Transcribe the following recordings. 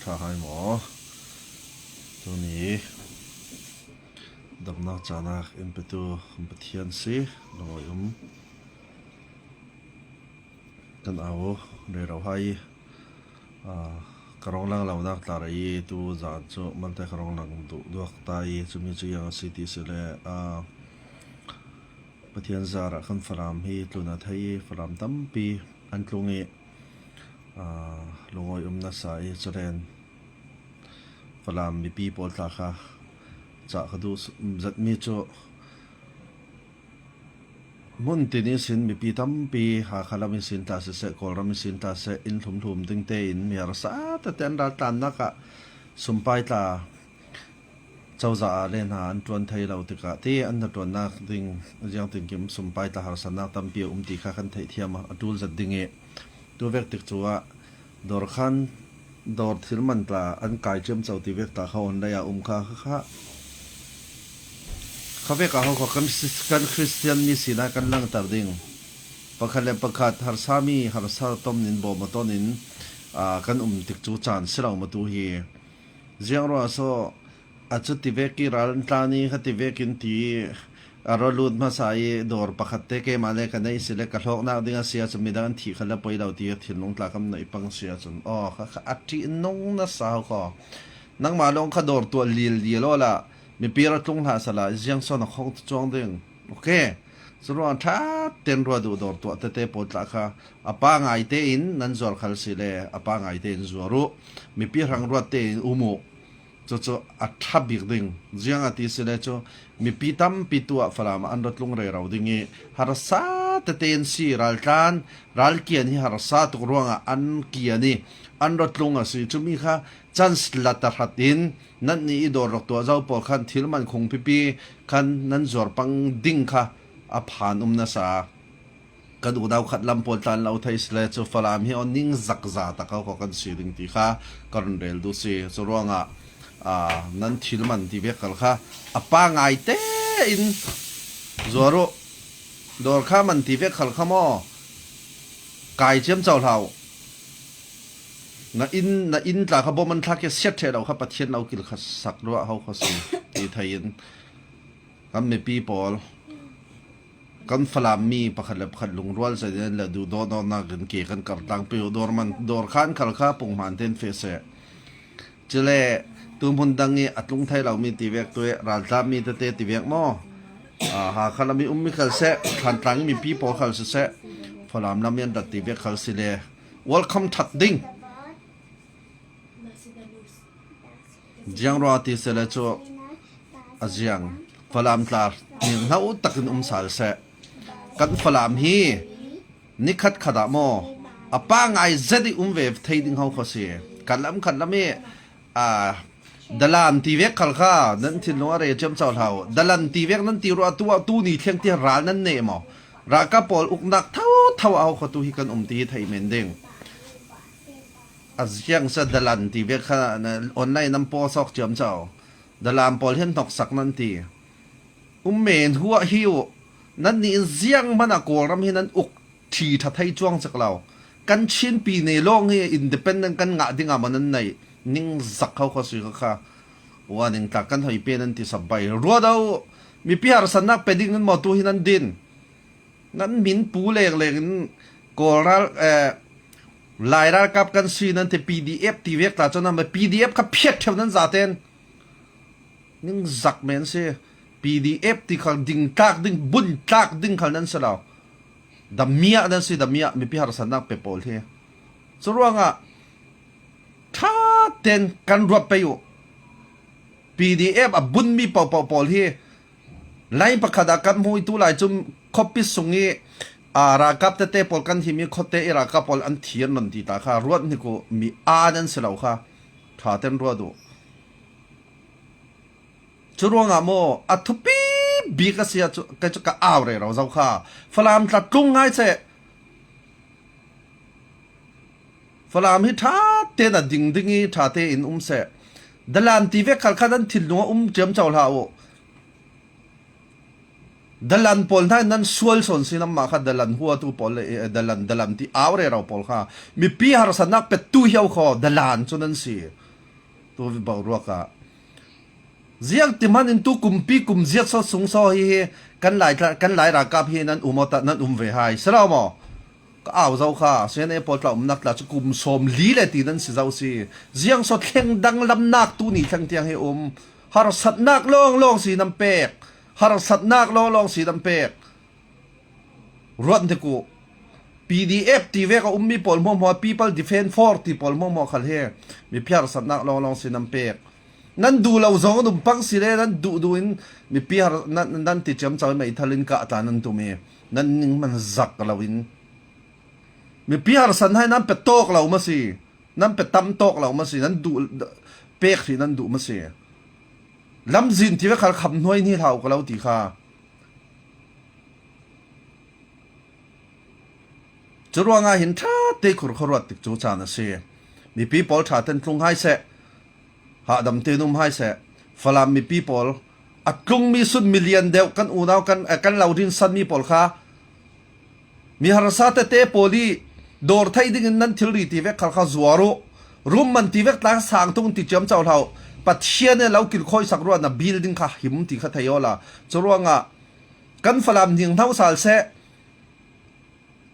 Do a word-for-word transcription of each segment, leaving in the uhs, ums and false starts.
Kha hai maw? Tuni damnak canak in petu kan Pathian si, lungawi um kan au rero hai. Aa, ka rong lang lo nak tla rei tu zan cu malte ka rong lang duh duak ta i, cumi cu yang a si ti si le, aa, Pathian zarah kan Falam hi tlun a thei i, Falam tampi an tlung i, aa, lungawi um nasa i, calen Falam mipi pawl tla kha cah ka duh s-, zetmi cu hmun tin ihsin mipi tampi, Hakha lam ihsin tla siseh, Kawlram ihsin tla siseh, in hlumhlum ding tein mi harsa tete an raltlannak ah sumpai tla cozah ah le hna an ṭuan thei lo tikah ti an hnaṭuannak ding ziangtinkim sumpai tla harsatnak tampi a um ti kha kan theihthiam a ṭul zet ding i, tu vek tik cu ah dawr khan dawr thil man tla an kai ciamco ti vek tla kha online ah um kha, kha, kha, kha vek ah ho kha kan, kan Christian mi sinah kan langhter ding. Pakhat le pakhat harsa mi harsa ton in bawm a ton in, aa, kan um tik cu caan si lo matu hi. Ziang ruah so a cu tivek i ral an tlan i kha tivek in ti a raw lut hmasa i dawr pakhat te keimah le ka neih si le ka hlawknak ding a si ahcun midang an thih kha le poi lo ti a thinlung tla kam na i pang si ahcun aw kha, kha a ṭih nung na sau kho. Nangmah lawng kha dawr tuah lil lil awla mipi ra tlung hlah sala ziang sawn a khawng cuang ding. Ok. Curuang ṭha ten ruat uh dawr tuah tete pawl tla kha a pangai tein nan zuar khal si le a pangai tein zuar uh. Mipi hrang ruat tein um uh. Cucu a ṭha bik ding. Ziang a ti si le cu mipi tampi tuah Falam ah an ra tlung rero ding i harsa tete an si, raltlan, ralkian hi harsa tuk ruangah an kian i an ra tlung a si. Cumi kha chance la ta hrat in nan nih i dawr rak tuah zo pawl khan thil man khung pipi khan nan zuar pang ding kha a phan um nasa. Kan unau khat lam pawl tlan lo thei si le cu Falam hi aw ning zakza tak ko kan si ding ti kha ka run rel duh si. Curuangah, aa, nan thil man ti vek khal kha a pangai tein zuar uh. Dawr kha man ti vek khal kha maw? Kai ciamco hlah uh. Na inn, na inn tla kha bawm an thlak i siat ṭheh lo kha Pathian lo kil kha sak ruah ho kha si ti thei in kan mipi pawl, kan Falam mi pakhat le pakhat lungrual zet in le duhdawtnak in ke kan kartlang peuh dawr man, dawr khan khal kha punghman tein feh seh. Cule tu hmun dang i a tlung thei lo mi ti vek tu i raltlan mi tete ti vek maw? Aa, Hakha lam i um mi khal seh, Thantlang i mipi pawl khal si seh, Falam lam i an rat ti vek khal si le welcome ṭhat ding. Ziang ruah ti si le cu a ziang Falam tla ning hno takin um sal seh. Kan Falam hi nikhat khat ah maw a pangai zet i um ve thei ding ho kho si. Kan lam khat lam i, aa, dalan ti vek khal kha nan thinlung a re ciamco hlah uh. Dalan ti vek nan ti ruah tu, tu ni thliang ti ral nan neh maw? Ralkap pawl uknak tho tho a ho kho tu hi kan um ti hi thei men ding. A ziang sa dalan ti vek kha na online nan post awk ciamco. Dalan pawl hian hnoksak nan ti. Um men huah hi uh. Nan nih in ziang hmanh ah Kawlram hi nan uk ṭhi ṭha thei cuang cek lo. Kan Chin pi ne lawng hi independent kan ngah ding ah maw nan neih? Ning zak ho kha sui kha kha. Warning tla kan hoi pe nan ti sabai. Ruat uh. Mipi harsatnak pe ding in maw tu hi nan din? Nan min pu lengleng in Kawl ral, eh, Lai ralkap kan si nan ti P D F ti vek tla cun nan P D F kha phiat ṭheu nan zaten. Ning zak men si. P D F ti khal ding tlak ding, bun tlak ding khal nan si lo. Damiah nan si, damiah mipi harsatnak pe pawl hi. Curuangah ṭha ten kan ruat pei uh. P D F a bunmi paohpaoh pawl hi lai pakhat ah kan hmuh i tu lai cu khuapi sung i, aa, ralkap tete pawl kan him i khuate i ralkap pawl an thi an non ti ta kha ruat hnik uh mi aa nan si lo kha ṭha ten ruat uh. Curuangah maw a thupi bik a si ahcun kei cu ka au rero zo kha. Falam tla tlung ngai seh. Falam hi ṭha tein a ding ding i ṭha tein um seh. Dalan ti vek khal kha nan thinlung a um ṭiamco hlah uh. Dalan pawl hna in nan sual sawn si, nanmah kha dalan huatu pawl le, eh, dalan, dalan ti au rero pawl kha mipi harsatnak petu hiau kho dalan cu nan si. Tu boruak ah ziang ti hmanin tu kumpi kum ziat saw sung saw hi hi, kan lai tla-, kan lai ralkap hi nan um awt ah, nan um ve hai. Si lo maw? Ka au zo kha, C N A pawl tla umnak tla cu kum sawm li le ti nan si zo si. Ziang saw thleng danglamnak tu ni thleng tiang hi um. Harsatnak lawnglawng si nan pek. Harsatnak lawnglawng si nan pek. Ruat dik uh. P D F ti vek a ummi pawl hmuahhmuah, People Defence Force ti pawl hmuahhmuah khal hi mipi harsatnak lawnglawng si nan pek. Nan duh lo zong an um pang si le, nan duh duh in mipi har-, nan, nan ti ciamco in meithal in kah ta nan tum hi. Nan ning man zak lo in mipi harsat hai nan pe tawk lo ma si. Nan pe tam tawk lo ma si. Nan duh pek hrih nan duh ma si. Lamzin ti vek khal kham hnuai ni hlau ka lo ti kha. Curuangah hin ṭha te khur khuaruat tik cu caan a si. Mipi pawl ṭha ten tlung hai seh, hahdam te num hai seh. Falam mipi pawl a tlungmi sun milian deuh kan unau kan, eh, kan lo rinsanmi pawl kha mi harsa tete pawl i dawr theih dingin nan thilri ti vek khal kha zuar uh. Rum man ti vek tla sang tung ti ciamco hlau. Pathian e lo kilkhawisak ruahna building kha him ti kha thei awla. Curuangah kan Falam ning hno sal seh.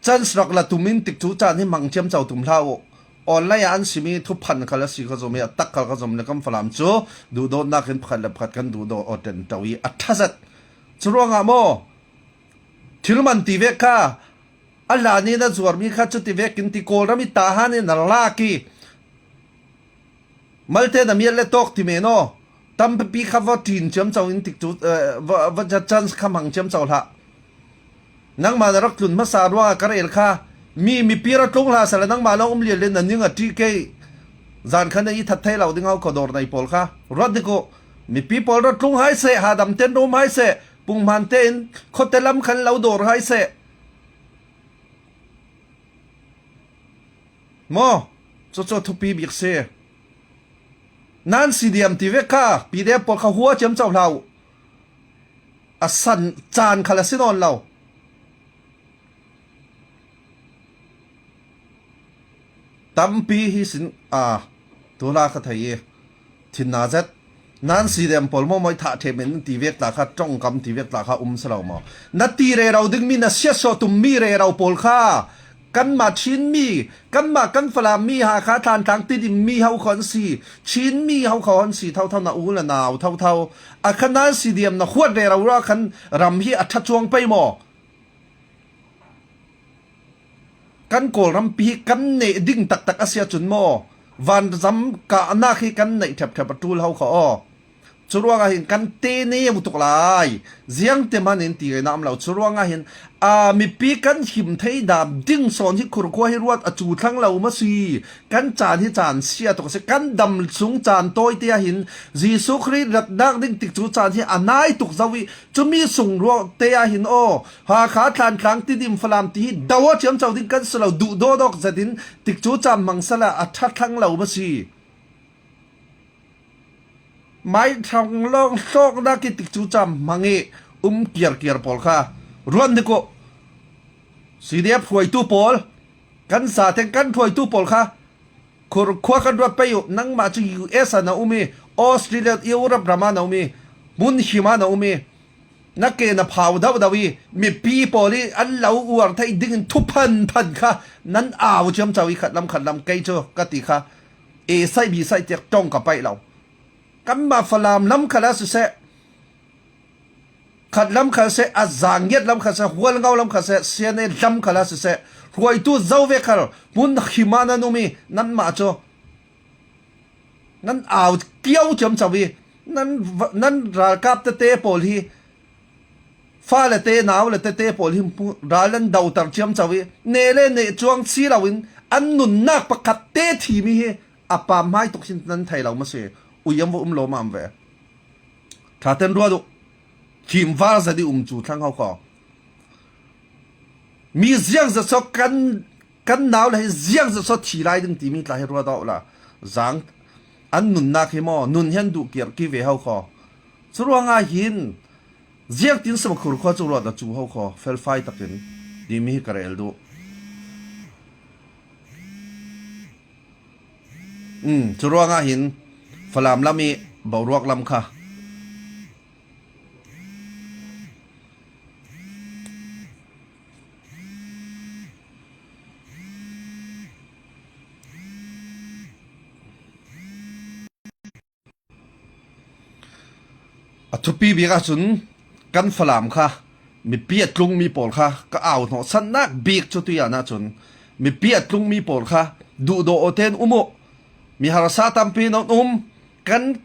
Chance rak la tumin tikcu caan hi hmang ciamco tum hlah uh. Online ah an simi thuphan khal a si kha zom i a tak khal kha zom le kan Falam cu duhdawtnak in pakhat le pakhat kan duhdawt aw ṭenṭo i a ṭha zet. Curuangah maw thil man ti vek kha a hlan in a zuarmi kha cuti vekin ti Kawlram i Tahan in a lak i malte na mial le tawk ti men aw. Tampi kha va ṭin ciamco in tikcu, eh, va, va chance kha hmang ciamco hlah. Nangmah na rak tlun hmasa ruangah ka rel kha mi, mipi ra tlung hlah sala nangmah lawng um lian le na ning a ṭih kei. Zan kha na i that thei lo ding hau kho dawr nei pawl kha ruat dik uh. Mipi pawl ra tlung hai seh, hahdam ten rum hai seh, punghman tein khuate lam khan lo dawr hai seh. Maw, cucu thupi bik si. Nan si diam ti vek kha P D F pawl kha hua ciamco hlau. A san caan khal a si nawn lo. Tampi hi sin a tu hla kha thei i thinna zet. Nan si dem pawl maw maw i thah ṭheh men ti vek tla kha, ṭongkam ti vek tla kha um si lo maw? Na ti rero dingmi, na siatsuah tummi rero pawl kha kanmah Chinmi, kanmah kan Falammi, Hakha Thantlang Tidimmi ho kho an si, Chinmi ho kho an si thotho, na u le nau thotho. A kha nan si diam na huat rero ruah khan ram hi a ṭha cuang pei maw? Kan Kawlrampi hi kan neh ding taktak a si ahcun maw vanzam kahnak hi kan neih ṭhepṭhep a ṭul ho kha aw. Curuangah hin kan te neu tuk lai. Ziangte hman in ti ngeihna um lo. Curuangah hin, aa, mipi kan him thei dam ding sawn hi khurkhua hi ruat a cu thlang lo maw si? Kan caan hi caan sia tuk a si. Kan dam sung caan tawi te ah hin Jesuh Khrih ratnak ding tikcu caan hi a nai tuk zo i cumi sung ruak te ah hin aw, Hakha Thantlang Tidim Falam ti hi do a ciamco ding kan si lo, duh dawdawk zetin tikcu caan hmang sala a ṭha thlang lo maw si? Mai thang lawng hlawknak i tikcu cam hmang i um kiarkiar pawl kha ruat dik uh. C D F hruaitu pawl, kan zateng kan hruaitu pawl kha khurkhua kan ruat pei uh. Nangmah cu U S a na um i, Australia, Europe ram a na um i, hmun him a na um i, na ke na phau deuhdeuh i mipi pawl i an lo uar theih dingin thuphan phan kha nan au ciamco i khatlam khatlam kei cu ka ti kha. A saih bi saih tiak ṭong ka paih lo. Kanmah Falam lam khal ah siseh, khat lam khal seh, a zangiat lam khal seh, Hualngo lam khal seh, C N A lam khal ah siseh, hruaitu zo ve khal hmun him ah nan um i nanmah cu nan au kio ciamco i nan va-, nan ralkap tete pawl hi, fale te, nau le tete pawl hi hmu-, ral nan doter ciamco i neh le neh cuang si loin an nunnak pakhat te thimi hi a pam hmai tuk hin nan thei lo maw si? Uiam va um lawmam ve. Ṭhaten ruat uh. Him val zat i um cu thlang ho kho. Mi ziangzat saw kan, kan nau le hi ziangzat saw thi lai ding timi tla hi ruat awk la. Zang an nunnak hi maw nun hian duh kiar ki ve ho kho. Curuangah hin ziangtin sawkhur khua cu ruat a cu ho kho, felfai takin timi hi ka rel duh. Um, curuangah hin Falam lam i boruak lam kha a thupi bik ahcun kan Falam kha mipi a tlungmi pawl kha ka au hnawhsannak bik cu tuian ahcun mipi a tlungmi pawl kha duhdawh awte in um uh. Mi harsa tampi in an um. Kan,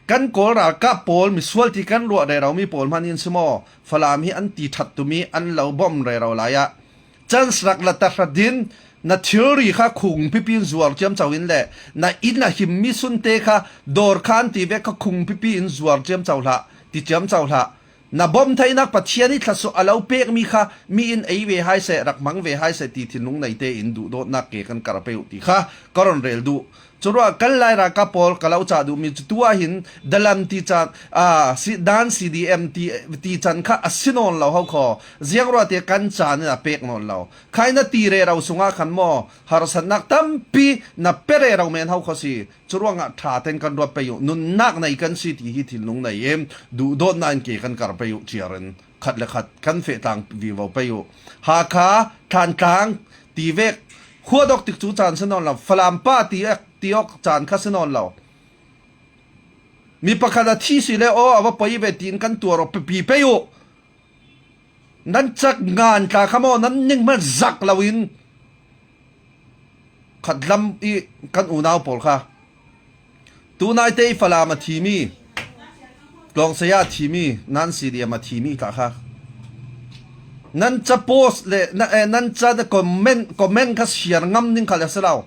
kan Kawl ralkap pawl misual ti kan ruah reromi pawl hmanh in si maw, Falam hi an ti ṭhat tumi an lo bawmh rero lai ah chance rak la ta hra din, na thilri kha khung pipi in zuar ciamco in le na inn a himmi sunte kha dawr khan ti vek kha khung pipi in zuar ciamco hlah, ti ciamco hlah. Na bawm theinak Pathian i thlasuah a lo pekmi kha mi in ei ve hai seh, rak hmang ve hai seh ti thinlung nei tein duhdawtnak ke kan kar pei uh ti kha ka rawn rel duh. Curuah kan Lai ralkap pawl ka lo cah duhmi cu tu ah hin dalam ti caan, aa, si, dan C D M ti, ti can kha a si nawn lo ho kho. Ziangruahte kan caan in a pek nawn lo. Khai na ti rero sungah khan maw, harsatnak tampi na pe rero men ho kho si. Curuangah ṭha ten kan ruat pei uh, nunnak nei kan si ti hi thinlung nei in duhdawtnak in ke kan kar pei uh ciar in khat le khat kan feh tlang vivo pei uh. Hakha, Thantlang ti vek, Huadawk tik cu caan si nawn lo, Falampa ti, ti awk caan kha si nawn lo. Mi pakhat a thi si le aw, a va poi ve tiin kan tuar aw, pipi pei uh. Nan cak ngan tla kha maw, nan ning hman zak lo in khatlam i kan unau pawl kha, tunaite i Falam a thimi, Tlawngsei a thimi, nan C D M a thimi tla kha, nan ca post le na, eh, nan ca na comment, comment kha siar ngam ning kha le si lo.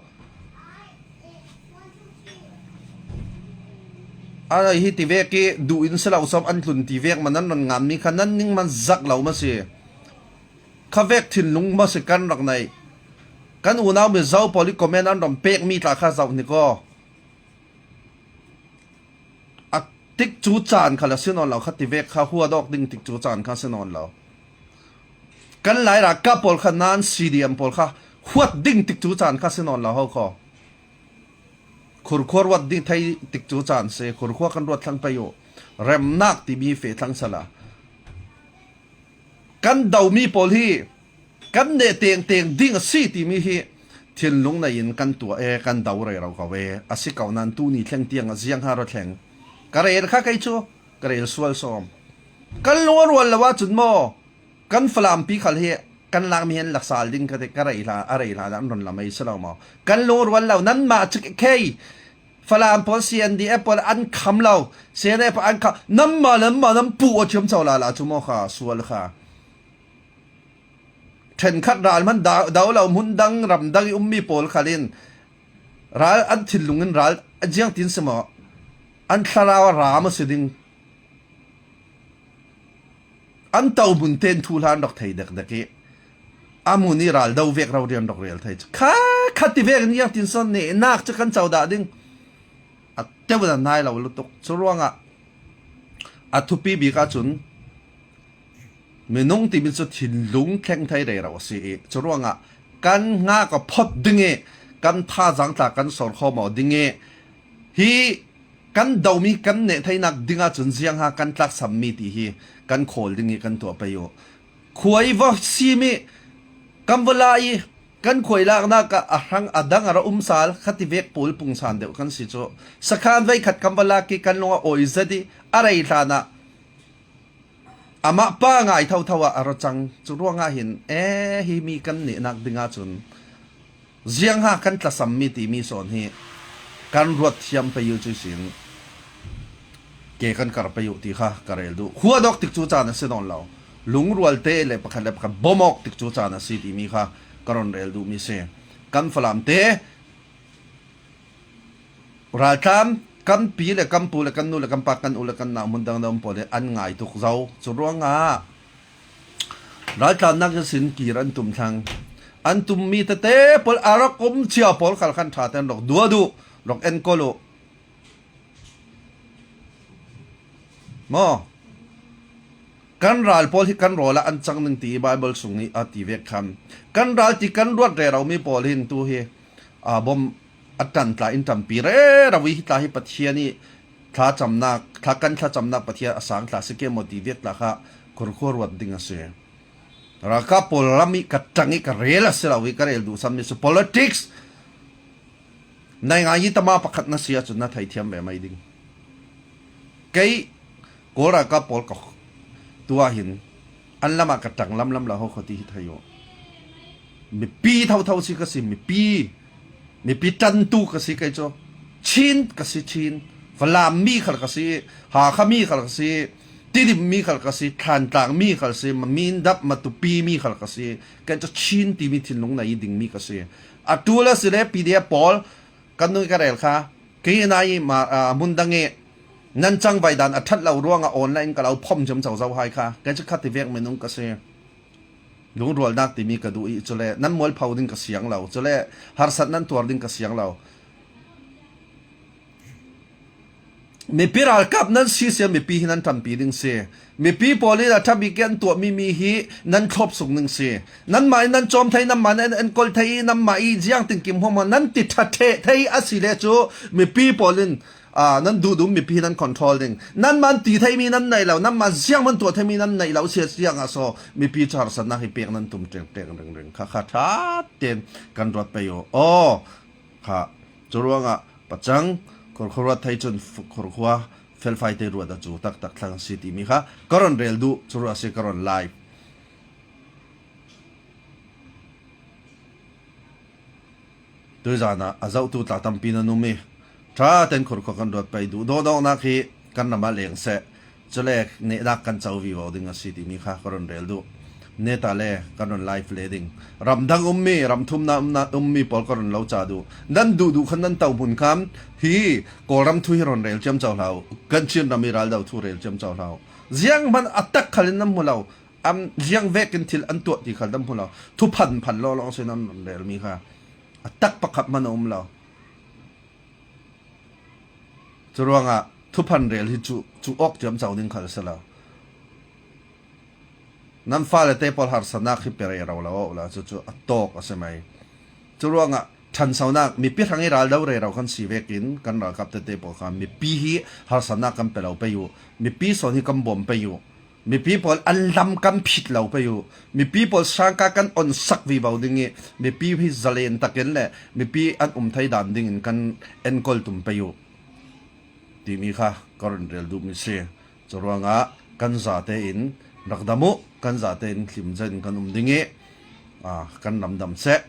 A hi ti vek i duh in si lo sawm an tlun ti vek man nan ron nganmi kha nan ning man zak lo ma si. Kha vek thinlung ma si kan rak nei. Kan unau Mizo pawl i comment an ron pekmi tla kha zoh hnik aw. A tik cu caan kha le si nawn lo, kha ti vek kha Huadawk ding tik cu caan kha si nawn lo. Kan Lai ralkap pawl kha nan C D M pawl kha huat ding tik cu caan kha si nawn lo ho kho. Khurkhua ruat ding thei tik cu caan si, khurkhua kan ruat thlang pei uh. Remnak timi feh thlang sala. Kan domi pawl hi kan neh tengteng ding a si timi hi thinlung nei in kan tuah e, kan do rero ko e. A si ko nan tu ni thleng tiang a ziang ha ra thleng. Ka rel kha kei cu, ka rel sual sawm. Kan lung a rual lo ahcun maw, kan Falampi khal hi kan lakmi hi an laksal ding ka ti, ka rei hlan, a rei hlan ah an run lam ei si lo maw? Kan lung rual lo, nanmah cu khei Falam pawl, C N D F pawl an kham lo, C N F an kham, nanmah, nanmah nan puh aw thiam co lala cu maw kha, sual kha. Ṭhenkhat ral hman do, do lo, hmun dang, ram dang i ummi pawl khal in ral an thinlung in ral a ziangtin si maw? An thlarau a ram a si ding. An to hmun tein thuhla an rak thei dekdek i a hmun i ral do vek rori an rak rel thei cu. Kha, kha ti vek in ziangtin sawn nehnak cu kan co dah ding. A teu in a nai lo lutuk. Curuangah a thupi bik ahcun minung timi cu thinlung thleng thei rero a si i curuangah kan hngak a phot ding i kan thazaang tla kan sawr khawm aw ding i hi kan domi kan neh theinak ding ahcun ziangha kan tlaksammi ti hi kan khawl ding i kan tuah pei uh. Khuai va simi kan va la i kan khuai laknak ah a hrang a dang a ra um sal kha ti vek pawl pungsan deuh kan si cu sakhan veikhat kan va lak i kan lung a awi zet i a rei hlan ah amah pa ngai thotho ah a ra cang. Cu ruangah hin, e, hi mi kan nehnak ding ahcun ziangha kan tlasammi timi sawn hi kan ruat thiam pei uh cu sin ke kan kar pei uh ti kha ka rel duh. Huadawk tik cu caan a si nawn lo. Lungrual te le pakhat le pakhat bawmawk tik cu caan a si timi kha ka rawn rel duhmi si. Kan Falam te raltlam, kan pi le kan pu le kan nu le kan pa, kan u le kan nau hmun dangdang pawl hi an ngai tuk zo. Cu ruangah raltlamnak ihsin kir an tum thlang. An tummi tete pawl a rak um cia pawl khal khan ṭha ten rak duat uh, rak enkawl uh. Maw? Kan ral pawl hi kan rawl ah an cang ning ti Baibal sung nih a ti vek khan kan ral ti kan ruat reromi pawl hin tu hi, aa, bom a ṭan tla in ṭanpi rero i hi tla hi Pathian i thlacamnak, thla kan thlacamnak Pathian a sang tla si ke maw ti vek tla kha khurkhua ruat ding a si. Ralkap pawl lam i ka ṭang i ka rel a si lo i ka rel duhsam ni si politics. Nai ngai i tama pakhat na si ahcun na theithiam ve mai ding. Kei Kawl ralkap pawl ka tuah hin an lamah ka ṭang lamlam lo ho kho ti hi thei uh. Mipi thotho si ka si, mipi, mipi ṭantu ka si kei cu. Chin ka si, Chin. Falam mi khal ka si, Hakha mi khal ka si, Tidim mi khal ka si, Thantlang mi khal si, Mindat, Matupi mi khal ka si. Kei cu Chin timi thinlung nei i dingmi ka si. A ṭul a si le P D F pawl kan nung i ka rel kha. Kei nai ma, ah, hmun dang i nan cangvai dan a ṭhat lo ruangah online ka lo phom ciamco zo hai kha. Kei cu kha ti vek minung ka si. Lungrualnak timi ka duh i cule nan mualpho ding ka siang lo, cule harsat nan tuar ding ka siang lo. Mipi ralkap nan si sia mipi hi nan ṭanpi ding si. Mipi pawl in a ṭha bik i an tuahmi mi hi nan thlopsuk ding si. Nanmah in nan cawm thei, nanmah in an, an kol thei i, nanmah i ziang tinkim hmawmhma nan ti ṭha ṭheh thei a si le cu mipi pawl in, aa, nan duhduh mipi hi nan control ding. Nanmah an ti theimi nan nei lo, nanmah ziang man tuah theimi nan nei lo si ziang ah so mipi cu harsatnak hi pek nan tum ṭengṭeng ringring kha kha ṭha tein kan ruat pei uh. Aw, kha. Curuangah pacang khurkhua ruat thei cun f-, khurkhua felfai te ruat a cu taktak thlang si timi kha ka ron rel duh, curuah si ka ron live. Tuizan ah a zohtu tla tampi nan um i, ṭha tein khurkhua kan ruat pei duh. Dawhdawhnak hi kan ram ah leng seh. Cule nehnak kan co vivo ding a si timi kha ka ron rel duh. Neta le kan ron live le ding. Ramdang ummi, ramthumna umna, ummi pawl ka ron lo ca duh. Nan duhduh khan nan to hmun khan hi Kawlram thu hi ron rel ciamco hlah uh. Kan Chin ram i raldo thu rel ciamco hlah uh. Zianghman a tak khal in nan hmu lo. Am, ziang vekin thil an tuah ti khal nan hmu lo. Thuphan phan lawnglawng si nan ron relmi kha a tak pakhat hman a um lo. Curuangah thuphan rel hi cu, cu awk ciamco ding khal si lo. Nan fale te pawl harsatnak hi pe rero lo awk la, cucu a tawk a si mai. Curuangah ṭhansonak, mipi hrang i raldo rero kan si vekin kan ralkap tete pawl kha mipi hi harsatnak kan pe lo pei uh. Mipi sawn hi kan bawm pei uh. Mipi pawl an lam kan phit lo pei uh. Mipi pawl sangka kan onsak vivo ding i mipi hi zalen takin le mipi an um thei dan dingin kan enkol tum pei uh timi kha ka ron rel duhmi si. Curuangah kan zate in rak dam uh, kan zate in hlim zet in kan um ding i, aa, kan ram dam seh.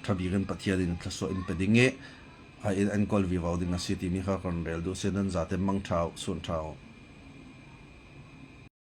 Ṭha bik in Pathian in thlasuah in pe ding i, aa, in enkol vivo ding a si timi kha ka ron rel duh si. Nan zate mang ṭha uh, sun ṭha uh.